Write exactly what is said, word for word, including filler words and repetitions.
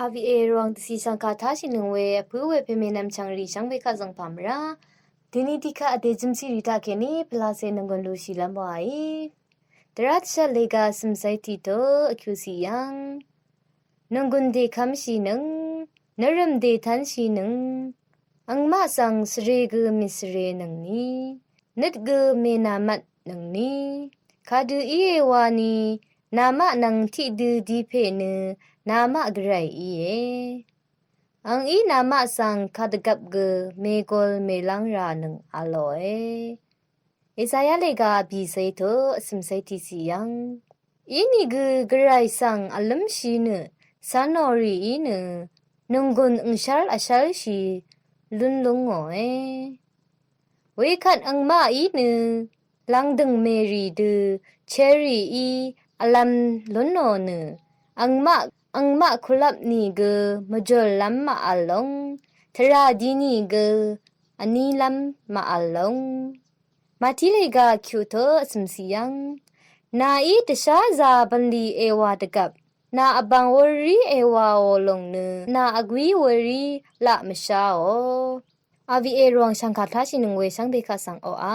Aviq èrwàng dvcì shv̀ngkà táshìnøng we vpǿ we pèmènvm chv̀ngrì shvngbe kaq zv̀ngpà mvrá. Dèní dikaq vdè jømsirì taqkèní pvlacè nònggùn lushìlv́m wàí. Dvrá dvshvt lèga cø̀mcé tiq tø vkyucì yv́ng. Nònggùn dèkv́mshìnøng, nvrø̀m dètv́nshìnøng. Angmaq svng svre gø mèsvre nøngni. Nøt gø mènàmvt nøngni. Kadø íe wani, namaq nvng tiqdø dipè nø, namaq gvray íe. Angí namaq svng kadvgvp gø mègol mèlv́ng rà nøng v̄lòe. Esaya lèga vbìcé tø vcø̀mcé tiqcì yv́ng. Inìgø gvray svng vlǿmshì nø, cv̄nò rìí nø, nònggùn angshv́l vshv́lshì lún lúngòe. Wekvt angmaqí nø, lv̀ngdø̀ng mèrì dø, cherìí vlv̄m lúnò nø, angmaq, angmaq kulvp nìgø, mvjòllv́m màvl lóng, tvrà di nìgø, vnílv́m màvl lóng. Màtí lèga kyuq tø vcø̀mcì yv́ng. Nàí dvsházā bv̀nlì èwà dvgvp. Nà vbàng wūrí èwàò lòng nø. Nà vgwí wūrí laq mvsháò. Aviq èrwàng shv̀ngkà táshìnøng we shvngbe kaq svng oqá.